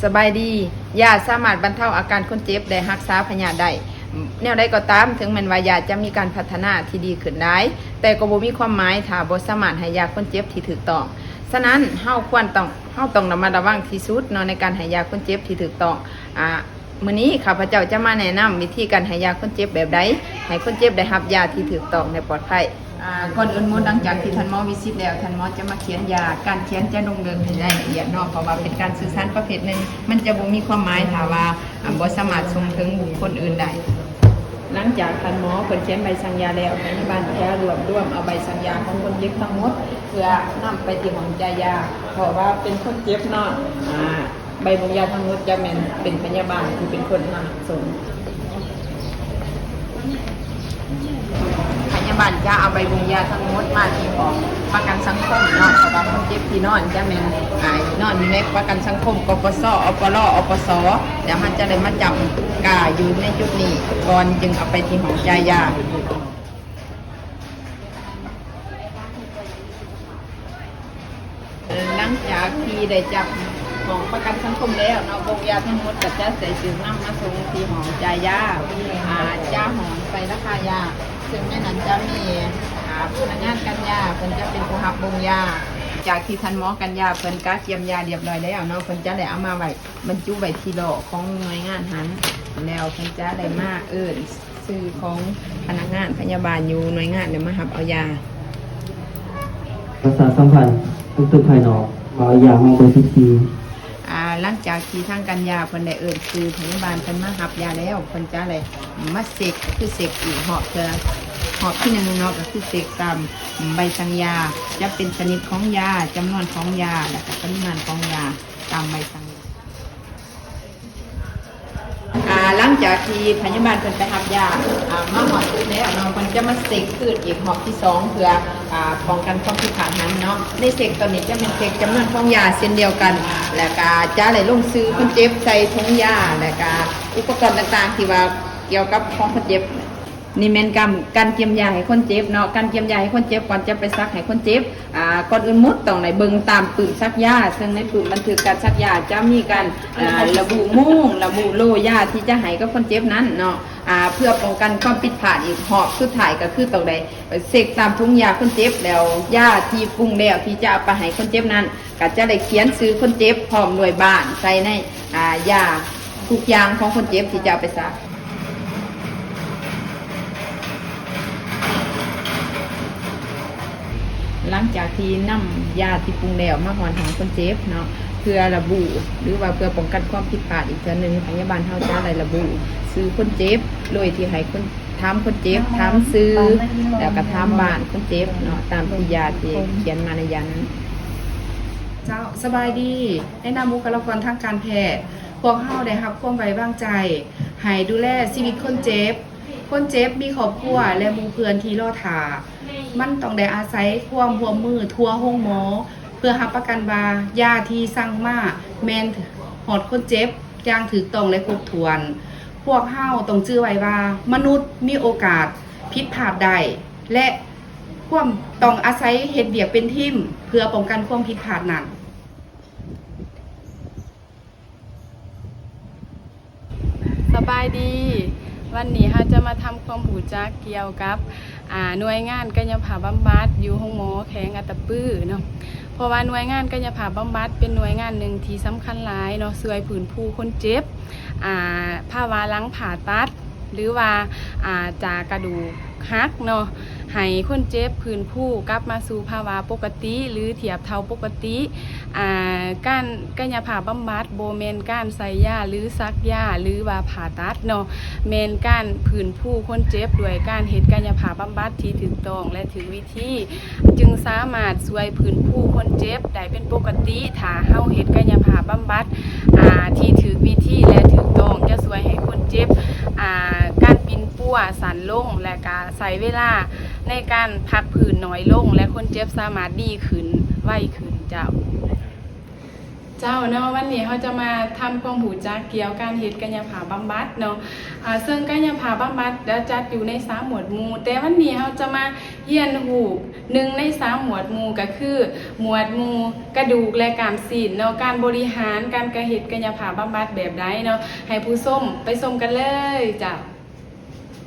ສະບາຍດີ. ຢາສາມາດບັນເທົາອາການຄົນເຈັບ ແລະ ຮັກສາພະຍາດໄດ້. ແນວໃດກໍຕາມ, ເຖິງແມ່ນວ່າຢາຈະມີການພັດທະນາທີ່ດີຂຶ້ນຫຼາຍ, ແຕ່ກໍບໍ່ມີຄວາມໝາຍຖ້າບໍ່ສາມາດໃຫ້ຢາຄົນເຈັບທີ່ຖືກຕ້ອງ. ສະນັ້ນ, ເຮົາຄວນຕ້ອງ, ເຮົາຕ້ອງລະມັດລະວັງທີ່ສຸດເນາະ ໃນການໃຫ້ຢາຄົນເຈັບທີ່ຖືກຕ້ອງ. ອາ, ມື້ນີ້ຂ້າພະເຈົ້າຈະມາແນະນຳວິທີການໃຫ້ຢາຄົນເຈັບແບບໃດ ໃຫ້ຄົນເຈັບໄດ້ຮັບຢາທີ່ຖືກຕ້ອງ ແລະ ປອດໄພ. ອາ, ກ່ອນອື່ນໝົດ, ຫຼັງຈາກທີ່ທ່ານໝໍວິຊິດແລ້ວ, ທ່ານໝໍຈະມາຂຽນຢາ. ການຂຽນຈະລົງເລື່ອງໃຫ້ລາຍລະອຽດເນາະ, ເພາະວ່າເປັນການສື່ສານປະເພດໜຶ່ງ, ມັນຈະບໍ່ມີຄວາມໝາຍຖ້າວ່າ, ອາ, ບໍ່ສາມາດສົ່ງເຖິງບຸກຄົນອື່ນໄດ້. ຫຼັງຈາກທ່ານໝໍເພິ່ນຂຽນໃບສັ່ງຢາແລ້ວ, ພະຍາບານຈະລວບລວມເອົາໃບສັ່ງຢາຂອງຄົນເຈັບທັງໝົດ ເພື່ອນຳໄປທີ່ຫ້ອງຈ່າຍຢາ, ເພາະວ່າເປັນຄົນເຈັບເນາະ. ອາ, ໃບບົ່ງຢາທັງໝົດຈະແມ່ນເປັນພະຍາບານທີ່ເປັນຄົນນຳສົ່ງ. ພະຍາບານຈະເອົາໃບບົ່ງຢາທັງໝົດມາທີ່ຫ້ອງປະກັນສັງຄົມເນາະ, ເພາະວ່າຄົນເຈັບທີ່ນອນຈະແມ່ນ, ອາ, ນອນຢູ່ໃນປະກັນສັງຄົມ ກປສ, ອປລ, ອປສ, ແລ້ວເຮົາຈະໄດ້ມາຈ້ຳກາຢູ່ໃນຈຸດນີ້ກ່ອນ, ຈຶ່ງເອົາໄປທີ່ຫ້ອງຈ່າຍຢາ. ຫຼັງຈາກທີ່ໄດ້ຈັບຫ້ອງປະກັນສັງຄົມແລ້ວເນາະ, ບົງຢາທັງໝົດກໍຈະໃສ່ຖືກນຳມາສົ່ງທີ່ຫ້ອງຈ່າຍຢາ, ອາ, ຈະຫ້ອງໃສ່ລາຄາຢາ, ເຊິ່ງໃນນັ້ນຈະມີ, ອາ, ພະນັກງານກັ່ນຢາ, ເພິ່ນຈະເປັນຜູ້ຮັບບົງຢາ. ຈາກທີ່ທ່ານໝໍກັ່ນຢາ, ເພິ່ນກະກຽມຢາລຽບຮ້ອຍແລ້ວເນາະ, ເພິ່ນຈະໄດ້ເອົາມາໄວ້, ບັນຈຸໄວ້ທີ່ລໍ້ຂອງໜ່ວຍງານຫັ້ນ, ແລ້ວເພິ່ນຈະໄດ້ມາເອີ້ນ ຊື່ຂອງພະນັກງານພະຍາບານຢູ່ໜ່ວຍງານ ແລ້ວມາຮັບເອົາຢາ. ປະຊາສຳພັນ ທຸກໆພາຍນອກ ມາເອົາຢາຫ້ອງເບີສິບສີ່. ອາ, ຫຼັງຈາກທີ່ທາງກັ່ນຢາເພິ່ນໄດ້ເອີ້ນຊື່ພະຍາບານເພິ່ນມາຮັບຢາແລ້ວ, ເພິ່ນຈະໄດ້ມາເຊັກ, ຄືເຊັກອີກຮອບເທື່ອ, ຮອບທີໜຶ່ງເນາະ, ກໍຄືເຊັກຕາມໃບສັ່ງຢາ, ຈະເປັນຊະນິດຂອງຢາ, ຈຳນວນຂອງຢາ ແລ້ວກໍປະລິມານຂອງຢາຕາມໃບສັ່ງ. ອາ, ຫຼັງຈາກທີ່ພະຍາບານເພິ່ນໄປຮັບຢາ, ອາ, ມາຮອດຈຸດແລ້ວເນາະ, ເພິ່ນຈະມາເຊັກຄືນອີກຮອບທີສອງ ເພື່ອ, ອາ, ປ້ອງກັນຄວາມຜິດພາດນັ້ນເນາະ. ໃນເຊັກຕອນນີ້ຈະແມ່ນເຊັກຈຳນວນຂອງຢາເຊັ່ນດຽວກັນ, ແລ້ວກະຈະໄດ້ລົງຊື່ຄົນເຈັບໃສ່ຖົງຢາ, ແລ້ວກະອຸປະກອນຕ່າງໆທີ່ວ່າກ່ຽວກັບຂອງຄົນເຈັບ. ນີ້ແມ່ນການ, ການກຽມຢາໃຫ້ຄົນເຈັບເນາະ, ການກຽມຢາໃຫ້ຄົນເຈັບ ກ່ອນຈະໄປສັກໃຫ້ຄົນເຈັບ. ອາ, ກ່ອນອື່ນໝົດຕ້ອງໄດ້ເບິ່ງຕາມປຶ້ມສັກຢາ, ເຊິ່ງໃນປຶ້ມບັນທຶກການສັກຢາຈະມີການ, ອາ, ລະບຸໂມງ, ລະບຸໂລຢາທີ່ຈະໃຫ້ກັບຄົນເຈັບນັ້ນເນາະ, ອາ, ເພື່ອປ້ອງກັນຄວາມຜິດພາດອີກຮອບສຸດທ້າຍ ກໍຄືຕ້ອງໄດ້ເຊັກຕາມຖົງຢາຄົນເຈັບ, ແລ້ວຢາທີ່ປຸງແລ້ວທີ່ຈະເອົາໄປໃຫ້ຄົນເຈັບນັ້ນ ກໍຈະໄດ້ຂຽນຊື່ຄົນເຈັບພ້ອມດ້ວຍບ້ານໃສ່ໃນ, ອາ, ຢາທຸກຢ່າງຂອງຄົນເຈັບທີ່ຈະເອົາໄປສັກ. ຫຼັງຈາກທີ່ນຳຢາທີ່ປຸງແລ້ວມາຮ່ອນຫ້ອງຄົນເຈັບເນາະ, ເພື່ອລະບຸ ຫຼືວ່າເພື່ອປ້ອງກັນຄວາມຜິດພາດອີກເທື່ອໜຶ່ງ, ພະຍາບານເຮົາຈະໄດ້ລະບຸຊື່ຄົນເຈັບ ໂດຍທີ່ໃຫ້ຄົນ, ຖາມຄົນເຈັບ, ຖາມຊື່ ແລ້ວກໍຖາມບ້ານຄົນເຈັບເນາະ, ຕາມທີ່ຢາທີ່ຂຽນມາໃນຢານັ້ນ. ເຈົ້າ, ສະບາຍດີ. ໃນນາມບຸກຄະລາກອນທາງການແພດ, ພວກເຮົາໄດ້ຮັບຄວາມໄວ້ວາງໃຈໃຫ້ດູແລຊີວິດຄົນເຈັບ. ຄົນເຈັບມີຄອບຄົວ ແລະ ໝູ່ເພື່ອນທີ່ລໍຖ້າ. ມັນຕ້ອງໄດ້ອາໄສຄວາມຮ່ວມມືທົ່ວໂຮງໝໍ ເພື່ອຮັບປະກັນວ່າຢາທີ່ສັ່ງມາແມ່ນຮອດຄົນເຈັບຢ່າງຖືກຕ້ອງ ແລະ ຄົບຖ້ວນ. ພວກເຮົາຕ້ອງຈື່ໄວ້ວ່າມະນຸດມີໂອກາດຜິດພາດໄດ້ ແລະ ຄວາມຕ້ອງອາໄສເຮັດວຽກເປັນທີມ ເພື່ອປ້ອງກັນຄວາມຜິດພາດນັ້ນ. ສະບາຍດີ. ວັນນີ້ເຮົາຈະມາທຳຄວາມຮູ້ຈັກກ່ຽວກັບ, ອາ, ໜ່ວຍງານກາຍະພາບບຳບັດຢູ່ໂຮງໝໍແຂວງອັດຕະປືເນາະ. ເພາະວ່າໜ່ວຍງານກາຍະພາບບຳບັດເປັນໜ່ວຍງານໜຶ່ງທີ່ສຳຄັນຫຼາຍເນາະ, ຊ່ວຍຟື້ນຟູຄົນເຈັບ, ອາ, ພາວະຫຼັງຜ່າຕັດ ຫຼືວ່າ, ອາ, ຈາກກະດູກຫັກເນາະ, ໃຫ້ຄົນເຈັບຟື້ນຟູກັບມາສູ່ພາວະປົກກະຕິ ຫຼືທຽບເທົ່າປົກກະຕິ. ອາ, ການກາຍະພາບບຳບັດບໍ່ແມ່ນການໃສ່ຢາ ຫຼືສັກຢາ ຫຼືວ່າຜ່າຕັດເນາະ, ແມ່ນການຟື້ນຟູຄົນເຈັບດ້ວຍການເຮັດກາຍະພາບບຳບັດທີ່ຖືກຕ້ອງ ແລະ ຖືກວິທີ. ຈຶ່ງສາມາດຊ່ວຍຟື້ນຟູຄົນເຈັບໄດ້ເປັນປົກກະຕິ ຖ້າເຮົາເຮັດກາຍະພາບບຳບັດ, ອາ, ທີ່ຖືກວິທີ ແລະ ຖືກຕ້ອງ ຈະຊ່ວຍໃຫ້ຄົນເຈັບ, ອາ, ການປິ່ນປົວສັ້ນລົງ ແລະ ກະໃຊ້ເວລາໃນການພັກຟື້ນໜ້ອຍລົງ ແລະ ຄົນເຈັບສາມາດດີຂຶ້ນ, ໄວຂຶ້ນ. ເຈົ້າ. ເຈົ້າເນາະ ວັນນີ້ເຮົາຈະມາທຳຄວາມຮູ້ຈັກກ່ຽວກັບການເຮັດກາຍະພາບບຳບັດເນາະ. ອາ ເຊິ່ງກາຍະພາບບຳບັດຈະຈັດຢູ່ໃນສາມໝວດໝູ່, ແຕ່ວັນນີ້ເຮົາຈະມາຮຽນຮູ້ໜຶ່ງໃນສາມໝວດໝູ່ ກໍຄືໝວດໝູ່ກະດູກ ແລະ ກ້າມຊີ້ນເນາະ, ການບໍລິຫານ, ການກະເຮັດກາຍະພາບບຳບັດແບບໃດເນາະ. ໃຫ້ຜູ້ຊົມໄປຊົມກັນເລີຍເຈົ້າ.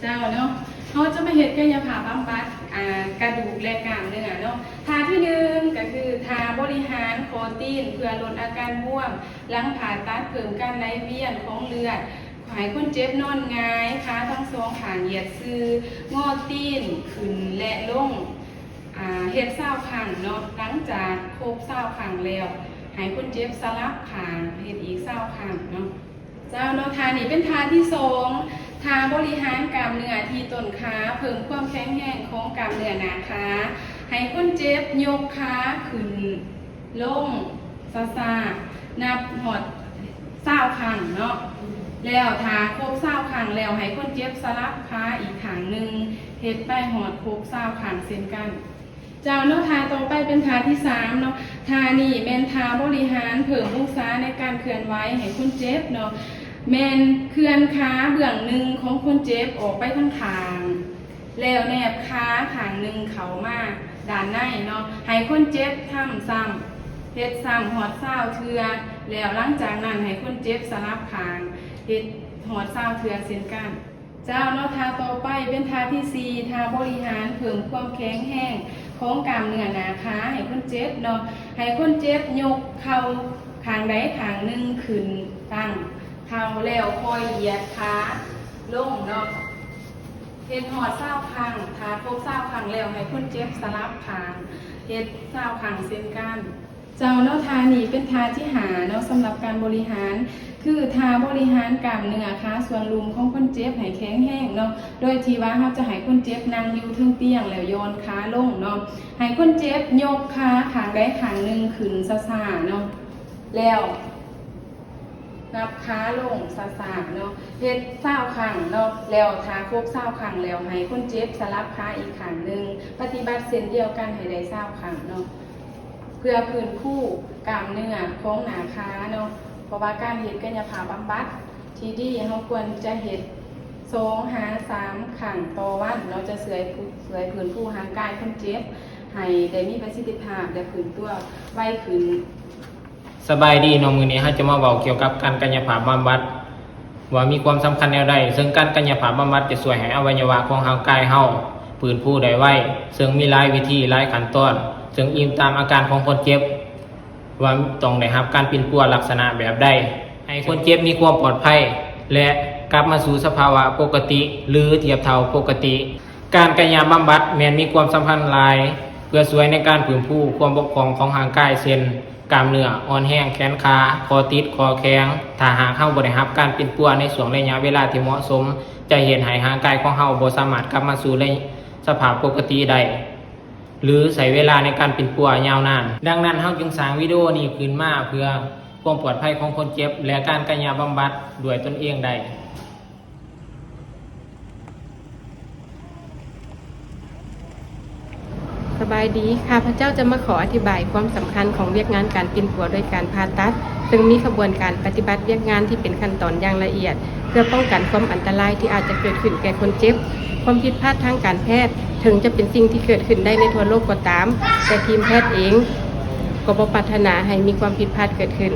ເຈົ້າເນາະ ເຮົາຈະມາເຮັດກາຍະພາບບຳບັດ ອາ ກະດູກ ແລະ ກ້າມເນື້ອເນາະ. ທ່າທີໜຶ່ງ ກໍຄືທ່າບໍລິຫານຂໍ້ຕີນ ເພື່ອລົດອາການບວມ ຫຼັງຜ່າຕັດ ເພີ່ມການໄຫຼວຽນຂອງເລືອດ. ໃຫ້ຄົນເຈັບນອນຫງາຍ, ຂາທັງສອງຂ້າງຢຽດຊື່, ງໍຕີນຂຶ້ນ ແລະ ລົງ. ອາ ເຮັດຊາວຄັ້ງເນາະ. ຫຼັງຈາກຄົບຊາວຄັ້ງແລ້ວ ໃຫ້ຄົນເຈັບສະຫຼັບຂ້າງ ເຮັດອີກຊາວຄັ້ງເນາະ. ເຈົ້າເນາະ ທ່ານີ້ເປັນທ່າທີສອງ ທ່າບໍລິຫານກ້າມເນື້ອທີ່ຕົ້ນຂາ ເພີ່ມຄວາມແຂງແຮງຂອງກ້າມເນື້ອໜ້າຂາ. ໃຫ້ຄົນເຈັບຍົກຂາຂຶ້ນລົງຊ້າໆ ນັບຮອດຊາວຄັ້ງເນາະ. ແລ້ວຖ້າຄົບຊາວຄັ້ງແລ້ວ ໃຫ້ຄົນເຈັບສະຫຼັບຂາອີກຂ້າງໜຶ່ງ ເຮັດໄປຮອດຄົບຊາວຄັ້ງເຊັ່ນກັນ. ເຈົ້າເນາະ ທ່າຕໍ່ໄປເປັນທ່າທີສາມເນາະ. ທ່ານີ້ແມ່ນທ່າບໍລິຫານເພີ່ມອົງສາໃນການເຄື່ອນໄຫວໃຫ້ຄົນເຈັບເນາະ. ແມ່ນເຄື່ອນຂາເບື້ອງໜຶ່ງຂອງຄົນເຈັບອອກໄປທາງຂ້າງ ແລ້ວແນບຂາຂ້າງໜຶ່ງເຂົ້າມາດ້ານໃນເນາະ. ໃຫ້ຄົນເຈັບທຳຊ້ຳ ເຮັດຊ້ຳຮອດຊາວເທື່ອ, ແລ້ວຫຼັງຈາກນັ້ນໃຫ້ຄົນເຈັບສະຫຼັບຂ້າງ ເຮັດຮອດຊາວເທື່ອເຊັ່ນກັນ. ເຈົ້າເນາະ ທ່າຕໍ່ໄປເປັນທ່າທີສີ່ ທ່າບໍລິຫານເພີ່ມຄວາມແຂງແຮງຂອງກ້າມເນື້ອໜ້າຂາໃຫ້ຄົນເຈັບເນາະ. ໃຫ້ຄົນເຈັບຍົກເຂົ່າຂ້າງໃດຂ້າງໜຶ່ງຂຶ້ນຕັ້ງເຂົ່າ ແລ້ວຄ່ອຍຢຽດຂາລົງເນາະ. ເຮັດຮອດຊາວຄັ້ງ. ຖ້າຄົບຊາວຄັ້ງແລ້ວ ໃຫ້ຄົນເຈັບສະຫຼັບຂ້າງ ເຮັດຊາວຄັ້ງເຊັ່ນກັນ. ເຈົ້າເນາະ ທ່ານີ້ເປັນທ່າທີຫ້າເນາະ ສຳລັບການບໍລິຫານ ຄືທ່າບໍລິຫານກ້າມເນື້ອຂາສ່ວນລຸ່ມຂອງຄົນເຈັບໃຫ້ແຂງແຮງເນາະ, ໂດຍທີ່ວ່າເຮົາຈະໃຫ້ຄົນເຈັບນັ່ງຢູ່ເທິງຕຽງ ແລ້ວຢ່ອນຂາລົງເນາະ. ໃຫ້ຄົນເຈັບຍົກຂາຂ້າງໃດຂ້າງໜຶ່ງຂຶ້ນຊ້າໆເນາະ ແລ້ວ ນັບຂາລົງຊ້າໆເນາະ, ເຮັດຊາວຄັ້ງເນາະ, ແລ້ວຖ້າຄົບຊາວຄັ້ງແລ້ວ ໃຫ້ຄົນເຈັບສະຫຼັບຂາອີກຂ້າງໜຶ່ງ, ປະຕິບັດເຊັ່ນດຽວກັນໃຫ້ໄດ້ຊາວຄັ້ງເນາະ, ເພື່ອຟື້ນຟູກ້າມເນື້ອຂອງໜ້າຂາເນາະ, ເພາະວ່າການເຮັດກາຍະພາບບຳບັດທີ່ດີ ເຮົາຄວນຈະເຮັດສອງຫາສາມຄັ້ງຕໍ່ວັນເນາະ, ຈະຊ່ວຍ ຊ່ວຍຟື້ນຟູຮ່າງກາຍຄົນເຈັບໃຫ້ໄດ້ມີປະສິດທິພາບ ແລະ ຟື້ນຕົວໄວຂຶ້ນ. ສະບາຍດີເນາະ, ມື້ນີ້ເຮົາຈະມາເວົ້າກ່ຽວກັບການກາຍະພາບບຳບັດ ວ່າມີຄວາມສຳຄັນແນວໃດ, ເຊິ່ງການກາຍະພາບບຳບັດຈະຊ່ວຍໃຫ້ອະໄວຍະວະຂອງຮ່າງກາຍເຮົາຟື້ນຟູໄດ້ໄວ, ເຊິ່ງມີຫຼາຍວິທີ, ຫຼາຍຂັ້ນຕອນ, ເຊິ່ງອີງຕາມອາການຂອງຄົນເຈັບ ວ່າຕ້ອງໄດ້ຮັບການປິ່ນປົວລັກສະນະແບບໃດ, ໃຫ້ຄົນເຈັບມີຄວາມປອດໄພ ແລະ ກັບມາສູ່ສະພາວະປົກກະຕິ ຫຼື ທຽບເທົ່າປົກກະຕິ. ການກາຍະບຳບັດແມ່ນມີຄວາມສຳຄັນຫຼາຍ ເພື່ອຊ່ວຍໃນການຟື້ນຟູຄວາມບົກຜ່ອງຂອງຮ່າງກາຍ ເຊັ່ນ ກ້າມເນື້ອອ່ອນແຮງ, ແຂນຂາ, ຂໍ້ຕິດ, ຂໍ້ແຂງ. ຖ້າຫາກເຮົາບໍ່ໄດ້ຮັບການປິ່ນປົວໃນຊ່ວງໄລຍະເວລາທີ່ເໝາະສົມ, ຈະເຮັດໃຫ້ຮ່າງກາຍຂອງເຮົາບໍ່ສາມາດກັບມາສູ່ໃນສະພາບປົກກະຕິໄດ້ ຫຼື ໃຊ້ເວລາໃນການປິ່ນປົວຍາວນານ. ດັ່ງນັ້ນ, ເຮົາຈຶ່ງສ້າງວິດີໂອນີ້ຂຶ້ນມາເພື່ອຄວາມປອດໄພຂອງຄົນເຈັບ ແລະ ການກາຍະບຳບັດດ້ວຍຕົນເອງໄດ້. ສະບາຍດີ, ຂ້າພະເຈົ້າຈະມາຂໍອະທິບາຍຄວາມສຳຄັນຂອງວຽກງານການປິ່ນປົວໂດຍການຜ່າຕັດ, ເຊິ່ງມີຂະບວນການປະຕິບັດວຽກງານທີ່ເປັນຂັ້ນຕອນຢ່າງລະອຽດ ເພື່ອປ້ອງກັນຄວາມອັນຕະລາຍທີ່ອາດຈະເກີດຂຶ້ນແກ່ຄົນເຈັບ. ຄວາມຜິດພາດທາງການແພດ ເຖິງຈະເປັນສິ່ງທີ່ເກີດຂຶ້ນໄດ້ໃນທົ່ວໂລກກໍຕາມ, ແຕ່ທີມແພດເອງກໍບໍ່ປາດຖະໜາໃຫ້ມີຄວາມຜິດພາດເກີດຂຶ້ນ.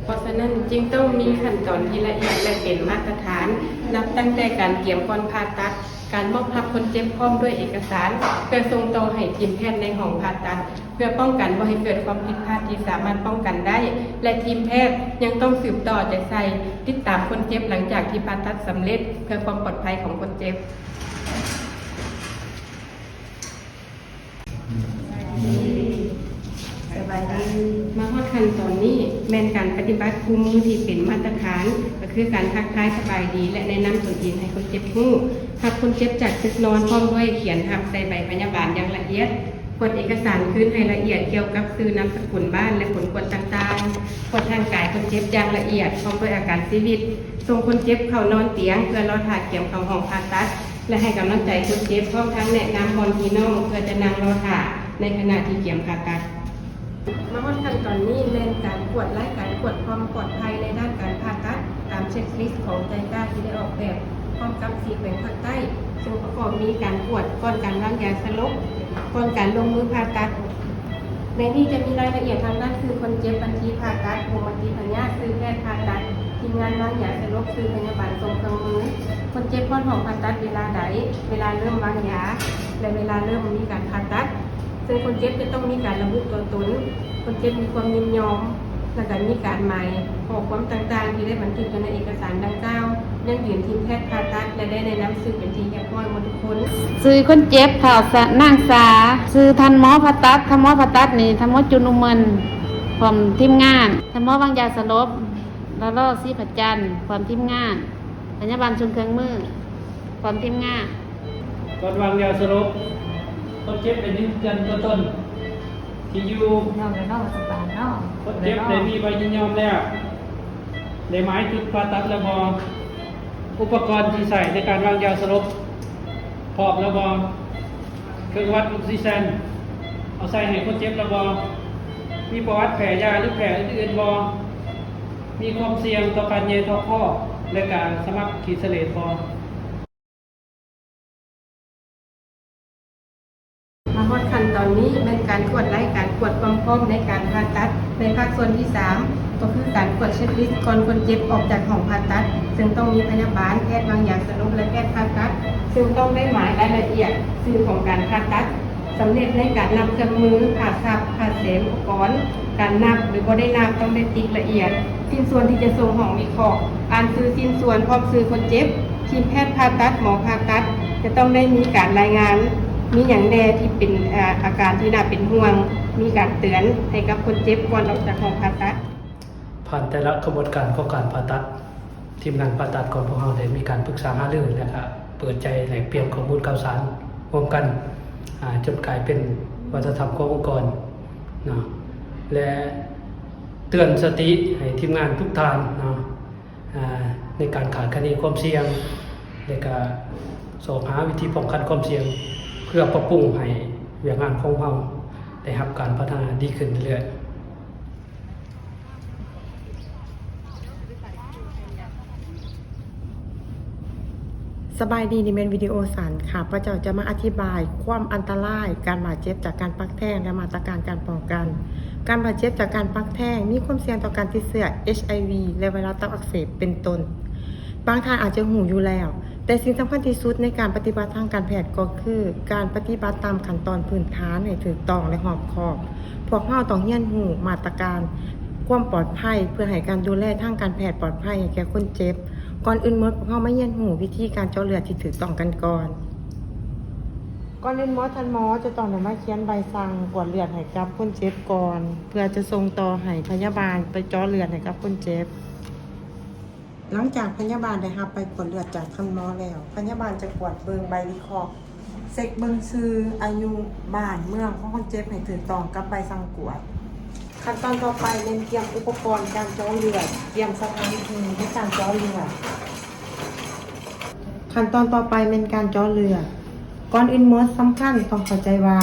ເພາະສະນັ້ນຈຶ່ງຕ້ອງມີຂັ້ນຕອນທີ່ລະອຽດ ແລະ ເປັນມາດຕະຖານ, ນັບຕັ້ງແຕ່ການກຽມກ່ອນຜ່າຕັດ, ການມອບຮັບຄົນເຈັບພ້ອມດ້ວຍເອກະສານເພື່ອສົ່ງຕໍ່ໃຫ້ທີມແພດໃນຫ້ອງຜ່າຕັດ ເພື່ອປ້ອງກັນບໍ່ໃຫ້ເກີດຄວາມຜິດພາດທີ່ສາມາດປ້ອງກັນໄດ້ ແລະ ທີມແພດຍັງຕ້ອງສືບຕໍ່ເອົາໃຈໃສ່ຕິດຕາມຄົນເຈັບຫຼັງຈາກທີ່ຜ່າຕັດສຳເລັດ ເພື່ອຄວາມປອດໄພຂອງຄົນເຈັບ. ສະບາຍດີ. ມາຮອດຂັ້ນຕອນນີ້ແມ່ນການປະຕິບັດຄູ່ມືທີ່ເປັນມາດຕະຖານ, ກໍຄືການທັກທາຍສະບາຍດີ ແລະ ແນະນຳຕົນເອງໃຫ້ຄົນເຈັບຮູ້, ຮັບຄົນເຈັບຈາກຕຶກນອນ ພ້ອມດ້ວຍຂຽນຮັບໃສ່ໃບພະຍາບານຢ່າງລະອຽດ, ກວດເອກະສານຄືນໃຫ້ລະອຽດກ່ຽວກັບຊື່, ນາມສະກຸນ, ບ້ານ ແລະ ຜົນກວດຕ່າງໆ, ກວດຮ່າງກາຍຄົນເຈັບຢ່າງລະອຽດ ພ້ອມດ້ວຍອາການຊີວິດ, ສົ່ງຄົນເຈັບເຂົ້ານອນຕຽງເພື່ອລໍຖ້າກຽມເຂົ້າຫ້ອງຜ່າຕັດ ແລະ ໃຫ້ກຳລັງໃຈຄົນເຈັບ ພ້ອມທັງແນະນຳບ່ອນທີ່ນັ່ງເພື່ອຈະນັ່ງລໍຖ້າໃນຂະນະທີ່ກຽມຜ່າຕັດ. ມາຮອດຂັ້ນຕອນນີ້ແມ່ນການກວດ ລາຍການກວດຄວາມປອດໄພໃນດ້ານການຜ່າຕັດ ຕາມເຊັກລິສຂອງໄຈກາທີ່ໄດ້ອອກແບບ ພ້ອມກັບສີ່ແຂວງພາກໃຕ້, ເຊິ່ງປະກອບມີການກວດກ່ອນການວາງຢາສະຫຼົບ, ກ່ອນການລົງມືຜ່າຕັດ. ໃນນີ້ຈະມີລາຍລະອຽດທາງດ້ານຊື່ຄົນເຈັບ, ບັນຊີຜ່າຕັດ, ໂຮມມະຕິພະຍາດ, ຊື່ແພດຜ່າຕັດ, ທີມງານວາງຢາສະຫຼົບ, ຊື່ພະຍາບານສົ່ງເຄື່ອງມື, ຄົນເຈັບຮອດຫ້ອງຜ່າຕັດເວລາໃດ, ເວລາເລີ່ມວາງຢາ ແລະ ເວລາເລີ່ມມີການຜ່າຕັດ. ເຊິ່ງຄົນເຈັບຈະຕ້ອງມີການລະບຸຕົວຕົນ, ຄົນເຈັບມີຄວາມຍິນຍອມ ແລະ ກະມີການໝາຍຂໍ້ຄວາມຕ່າງໆ ທີ່ໄດ້ບັນທຶກຢູ່ໃນເອກະສານດັ່ງກ່າວ, ຢັ້ງຢືນທີມແພດຜ່າຕັດ ແລະ ໄດ້ແນະນຳຊື່ເປັນທີ່ຮຽບຮ້ອຍໝົດທຸກຄົນ. ຊື່ຄົນເຈັບ ທ້າວ ສະ ນາງສາ, ຊື່ທ່ານໝໍຜ່າຕັດ, ທ່ານໝໍຜ່າຕັດນີ້ ທ່ານໝໍ ຈຸນອຸເມິນ ພ້ອມທີມງານ, ທ່ານໝໍວາງຢາສະຫຼົບ ລາລໍ ສີພະຈັນ ພ້ອມທີມງານ, ພະຍາບານສົ່ງເຄື່ອງມື ພ້ອມທີມງານ. ກ່ອນວາງຢາສະຫຼົບ, ຄົນເຈັບໄດ້ຢືນຢັນຕົວຕົນທີ່ຢູ່ ຍອມແລ້ວເນາະ ສະບາຍເນາະ. ຄົນເຈັບໄດ້ມີໃບຍິນຍອມແລ້ວ, ໄດ້ໝາຍຈຸດຜ່າຕັດແລ້ວບໍ່? ອຸປະກອນທີ່ໃຊ້ໃນການວາງຢາສະຫຼົບພ້ອມແລ້ວບໍ່? ເຄື່ອງວັດອົກຊີເຊັນເອົາໃສ່ໃຫ້ຄົນເຈັບແລ້ວບໍ່? ມີປະຫວັດແພ້ຢາ ຫຼື ແພ້ອື່ນໆບໍ່? ມີຄວາມສ່ຽງຕໍ່ການແຍ່ທໍ່ຄໍ ແລະ ການສະໝັກຂີດສະເລດບໍ່? ມາຮອດຂັ້ນຕອນນີ້ແມ່ນການກວດ ລາຍການກວດຄວາມພ້ອມໃນການຜ່າຕັດ ໃນພາກສ່ວນທີສາມ ກໍຄືການກວດເຊັກລິສກ່ອນຄົນເຈັບອອກຈາກຫ້ອງຜ່າຕັດ, ເຊິ່ງຕ້ອງມີພະຍາບານ, ແພດວາງຢາສະຫຼົບ ແລະ ແພດຜ່າຕັດ, ເຊິ່ງຕ້ອງໄດ້ໝາຍລາຍລະອຽດຊື່ຂອງການຜ່າຕັດ, ສຳເລັດໃນການນັບເຄື່ອງມື, ຜ້າຊັບ, ຜ້າເຊັນ, ອຸປະກອນ, ການນັບ ຫຼື ບໍ່ໄດ້ນັບ ຕ້ອງໄດ້ຕິກລະອຽດ, ຊິ້ນສ່ວນທີ່ຈະສົ່ງຫ້ອງວິເຄາະ, ອ່ານຊື່ຊິ້ນສ່ວນ ພ້ອມຊື່ຄົນເຈັບ, ທີມແພດຜ່າຕັດ, ໝໍຜ່າຕັດ ຈະຕ້ອງໄດ້ມີການລາຍງານ ມີຫຍັງແດ່ທີ່ເປັນ ອາ ອາການທີ່ໜ້າເປັນຫ່ວງ, ມີການເຕືອນໃຫ້ກັບຄົນເຈັບກ່ອນອອກຈາກຫ້ອງຜ່າຕັດ. ຜ່ານແຕ່ລະຂະບວນການຂອງການຜ່າຕັດ, ທີມງານຜ່າຕັດຂອງພວກເຮົາໄດ້ມີການປຶກສາຫາລື ແລະ ກະເປີດໃຈແລກປ່ຽນຂໍ້ມູນຂ່າວສານຮ່ວມກັນ, ອາ ຈົນກາຍເປັນວັດທະນະທຳຂອງອົງກອນເນາະ ແລະ ເຕືອນສະຕິໃຫ້ທີມງານທຸກທ່ານເນາະ ອາ ໃນການຄາດຄະເນຄວາມສ່ຽງ ແລະ ກະຊອກຫາວິທີປ້ອງກັນຄວາມສ່ຽງ ເພື່ອປັບປຸງໃຫ້ວຽກງານຂອງເຮົາໄດ້ຮັບການພັດທະນາດີຂຶ້ນເລື້ອຍໆ. ສະບາຍດີ, ນີ້ແມ່ນວິດີໂອສັ້ນ. ຂ້າພະເຈົ້າຈະມາອະທິບາຍຄວາມອັນຕະລາຍການບາດເຈັບຈາກການປັກແທງ ແລະ ມາດຕະການການປ້ອງກັນ. ການບາດເຈັບຈາກການປັກແທງມີຄວາມສ່ຽງຕໍ່ການຕິດເຊື້ອ ເອັດໄອວີ ແລະ ໄວຣັສຕັບອັກເສບ ເປັນຕົ້ນ. ບາງທ່ານອາດຈະຮູ້ຢູ່ແລ້ວ, ແຕ່ສິ່ງສຳຄັນທີ່ສຸດໃນການປະຕິບັດທາງການແພດກໍຄື ການປະຕິບັດຕາມຂັ້ນຕອນພື້ນຖານໃຫ້ຖືກຕ້ອງ ແລະ ຮອບຄອບ. ພວກເຮົາຕ້ອງຮຽນຮູ້ມາດຕະການຄວາມປອດໄພ ເພື່ອໃຫ້ການດູແລທາງການແພດປອດໄພໃຫ້ແກ່ຄົນເຈັບ. ກ່ອນອື່ນໝົດ, ພວກເຮົາມາຮຽນຮູ້ວິທີການເຈາະເລືອດທີ່ຖືກຕ້ອງກັນກ່ອນ. ກ່ອນອື່ນໝົດ, ທ່ານໝໍຈະຕ້ອງໄດ້ມາຂຽນໃບສັ່ງກວດເລືອດໃຫ້ກັບຄົນເຈັບກ່ອນ, ເພື່ອຈະສົ່ງຕໍ່ໃຫ້ພະຍາບານໄປເຈາະເລືອດໃຫ້ກັບຄົນເຈັບ. ຫຼັງຈາກພະຍາບານໄດ້ຮັບໃບກວດເລືອດຈາກທ່ານໝໍແລ້ວ, ພະຍາບານຈະກວດເບິ່ງໃບວິເຄາະ, ເຊັກເບິ່ງຊື່, ອາຍຸ, ບ້ານ, ເມືອງຂອງຄົນເຈັບໃຫ້ຖືກຕ້ອງກັບໃບສັ່ງກວດ. ຂັ້ນຕອນຕໍ່ໄປແມ່ນກຽມອຸປະກອນການເຈາະເລືອດ, ກຽມສະຖານທີ່ໃນການເຈາະເລືອດ. ຂັ້ນຕອນຕໍ່ໄປແມ່ນການເຈາະເລືອດ. ກ່ອນອື່ນໝົດ, ສຳຄັນຕ້ອງເຂົ້າໃຈວ່າ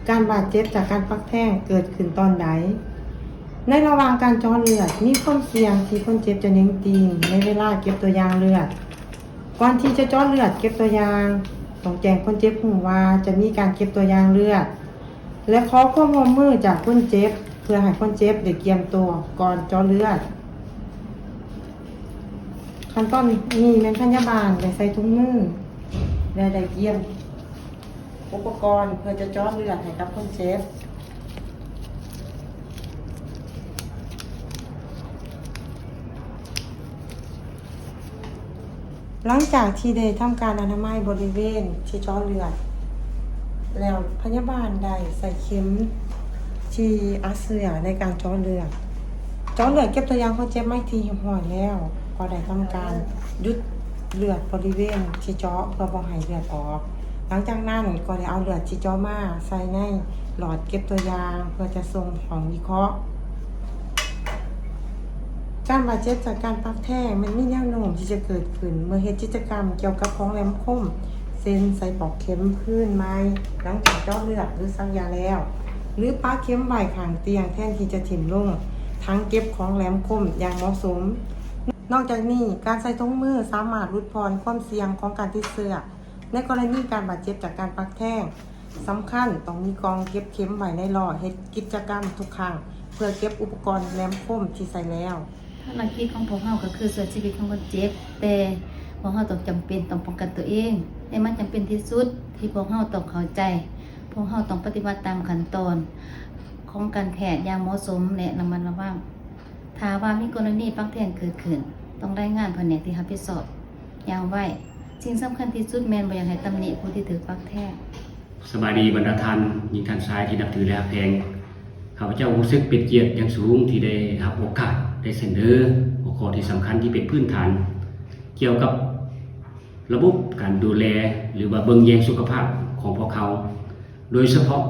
ການບາດເຈັບຈາກການປັກແທງເກີດຂຶ້ນຕອນໃດ. ໃນລະຫວ່າງການເຈາະເລືອດ, ມີຄວາມສ່ຽງທີ່ຄົນເຈັບຈະເໜັງຕີງໃນເວລາເກັບຕົວຢ່າງເລືອດ. ກ່ອນທີ່ຈະເຈາະເລືອດເກັບຕົວຢ່າງ, ຕ້ອງແຈ້ງຄົນເຈັບຮູ້ວ່າຈະມີການເກັບຕົວຢ່າງເລືອດ ແລະ ຂໍຄວາມຮ່ວມມືຈາກຄົນເຈັບ ເພື່ອໃຫ້ຄົນເຈັບໄດ້ກຽມຕົວກ່ອນເຈາະເລືອດ. ຂັ້ນຕອນນີ້ແມ່ນພະຍາບານໄດ້ໃສ່ຖົງມື ແລະ ໄດ້ກຽມອຸປະກອນເພື່ອຈະເຈາະເລືອດໃຫ້ກັບຄົນເຈັບ. ຫຼັງຈາກທີ່ໄດ້ທຳການອະນາໄມບໍລິເວນທີ່ເຈາະເລືອດແລ້ວ, ພະຍາບານໄດ້ໃສ່ເຂັມທີ່ອັດເຊື້ອໃນການເຈາະເລືອດ. ເຈາະເລືອດເກັບຕົວຢ່າງຄົນເຈັບເປັນທີ່ຮຽບຮ້ອຍແລ້ວ, ກໍໄດ້ທຳການຢຸດເລືອດບໍລິເວນທີ່ເຈາະເພື່ອບໍ່ໃຫ້ເລືອດອອກ. ຫຼັງຈາກນັ້ນກໍໄດ້ເອົາເລືອດທີ່ເຈາະມາໃສ່ໃນຫຼອດເກັບຕົວຢ່າງ ເພື່ອຈະສົ່ງຫ້ອງວິເຄາະ. ການບາດເຈັບຈາກການປັກແທງແມ່ນມີແນວໂນ້ມທີ່ຈະເກີດຂຶ້ນເມື່ອເຮັດກິດຈະກຳກ່ຽວກັບຂອງແຫຼມຄົມ ເຊັ່ນ ໃສ່ປອກເຂັມພື້ນໃໝ່ ຫຼັງຈາກເຈາະເລືອດ ຫຼື ສັກຢາແລ້ວ. ຫຼືປະເຂັມໄວ້ຂ້າງຕຽງແທນທີ່ຈະຖິ້ມລົງຖັງເກັບຂອງແຫຼມຄົມຢ່າງເໝາະສົມ. ນອກຈາກນີ້, ການໃສ່ຖົງມືສາມາດຫຼຸດຜ່ອນຄວາມສ່ຽງຂອງການຕິດເຊື້ອໃນກໍລະນີການບາດເຈັບຈາກການປັກແທງ. ສຳຄັນ, ຕ້ອງມີກ່ອງເກັບເຂັມໄວ້ໃນລໍ້ເຮັດກິດຈະກຳທຸກຄັ້ງ ເພື່ອເກັບອຸປະກອນແຫຼມຄົມທີ່ໃຊ້ແລ້ວ. ພາລະກິດຂອງພວກເຮົາກໍຄືຊ່ວຍຊີວິດຂອງຄົນເຈັບ, ແຕ່ພວກເຮົາຕ້ອງຈຳເປັນຕ້ອງປ້ອງກັນຕົວເອງ, ແລະ ມັນຈຳເປັນທີ່ສຸດທີ່ພວກເຮົາຕ້ອງເຂົ້າໃຈ. ພວກເຮົາຕ້ອງປະຕິບັດຕາມຂັ້ນຕອນຂອງການແພດຢ່າງເໝາະສົມ ແລະ ລະມັດລະວັງ. ຖ້າວ່າມີກໍລະນີປັກແທງເກີດຂຶ້ນ, ຕ້ອງລາຍງານພະແນກທີ່ຮັບຜິດຊອບຢ່າງໄວ. ສິ່ງສຳຄັນທີ່ສຸດແມ່ນບໍ່ຢາກໃຫ້ຕຳໜິຜູ້ທີ່ຖືກປັກແທງ. ສະບາຍດີບັນດາທ່ານຍິງທ່ານຊາຍທີ່ນັບຖື ແລະ ຮັກແພງ. ຂ້າພະເຈົ້າຮູ້ສຶກເປັນກຽດຢ່າງສູງທີ່ໄດ້ຮັບໂອກາດໄດ້ສະເໜີຫົວຂໍ້ທີ່ສຳຄັນທີ່ເປັນພື້ນຖານ ກ່ຽວກັບລະບົບການດູແລ ຫຼືວ່າເບິ່ງແຍງສຸຂະພາບຂອງພວກເຮົາ, ໂດຍສະເພາະ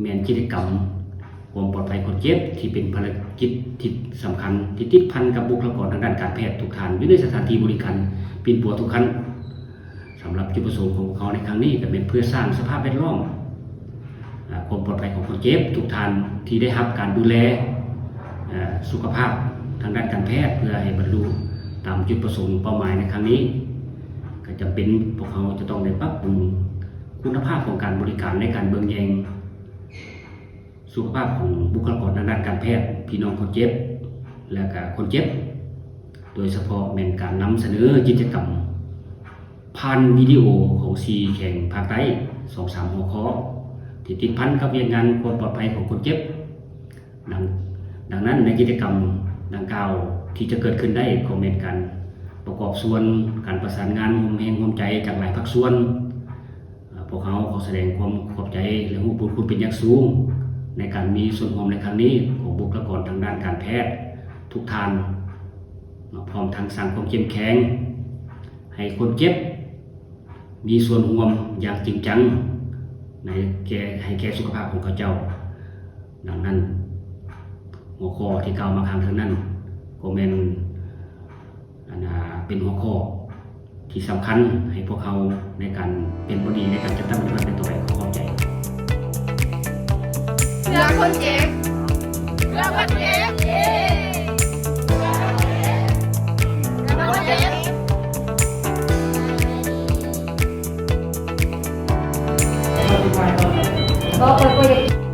ແມ່ນກິດຈະກຳຄວາມປອດໄພຄົນເຈັບ ທີ່ເປັນພາລະກິດທີ່ສຳຄັນທີ່ຕິດພັນກັບບຸກຄະລາກອນທາງດ້ານການແພດທຸກທ່ານຢູ່ໃນສະຖານທີ່ບໍລິການປິ່ນປົວທຸກຂັ້ນ. ສຳລັບຈຸດປະສົງຂອງພວກເຮົາໃນຄັ້ງນີ້ກໍແມ່ນເພື່ອສ້າງສະພາບແວດລ້ອມ ອາ ຄວາມປອດໄພຂອງຄົນເຈັບທຸກທ່ານທີ່ໄດ້ຮັບການດູແລ ອາ ສຸຂະພາບທາງດ້ານການແພດ ເພື່ອໃຫ້ບັນລຸຕາມຈຸດປະສົງເປົ້າໝາຍໃນຄັ້ງນີ້. ກໍຈຳເປັນພວກເຮົາຈະຕ້ອງໄດ້ປັບປຸງຄຸນນະພາບຂອງການບໍລິການ ແລະ ການເບິ່ງແຍງ ສຸຂະພາບຂອງບຸກຄະລາກອນທາງດ້ານການແພດ, ພີ່ນ້ອງຄົນເຈັບ ແລະ ກະຄົນເຈັບ, ໂດຍສະເພາະແມ່ນການນຳສະເໜີກິດຈະກຳຜ່ານວິດີໂອຂອງສີ່ແຂວງພາກໃຕ້ ສອງສາມຫົວຂໍ້ ທີ່ຕິດພັນກັບວຽກງານຄວາມປອດໄພຂອງຄົນເຈັບ. ດັ່ງ ດັ່ງນັ້ນ, ໃນກິດຈະກຳດັ່ງກ່າວທີ່ຈະເກີດຂຶ້ນໄດ້ ກໍແມ່ນການປະກອບສ່ວນ, ການປະສານງານຮ່ວມແຮງຮ່ວມໃຈຈາກຫຼາຍພາກສ່ວນ. ອາ ພວກເຮົາຂໍສະແດງຄວາມຂອບໃຈ ແລະ ຮູ້ບຸນຄຸນເປັນຢ່າງສູງ ໃນການມີສ່ວນຮ່ວມໃນຄັ້ງນີ້ຂອງບຸກຄະລາກອນທາງດ້ານການແພດທຸກທ່ານເນາະ, ພ້ອມທັງສ້າງຄວາມເຂັ້ມແຂງໃຫ້ຄົນເຈັບມີສ່ວນຮ່ວມຢ່າງຈິງຈັງໃນແກ່ ໃຫ້ແກ່ສຸຂະພາບຂອງເຂົາເຈົ້າ. ດັ່ງນັ້ນ, ຫົວຂໍ້ທີ່ກ່າວມາຂ້າງເທິງນັ້ນ ກໍແມ່ນ ອັນ ອາ ເປັນຫົວຂໍ້ທີ່ສຳຄັນໃຫ້ພວກເຮົາໃນການເປັນບົດຮຽນໃນການຈັດຕັ້ງປະຕິບັດໃນຕໍ່ໄປ. ຂໍຂອບໃຈ. ເພື່ອຄົນເຈັບ ເພື່ອຄົນເຈັບ ເພື່ອຄົນເຈັບ ເພື່ອຄົນເຈັບ ບໍ່ ບໍ່ ບໍ່.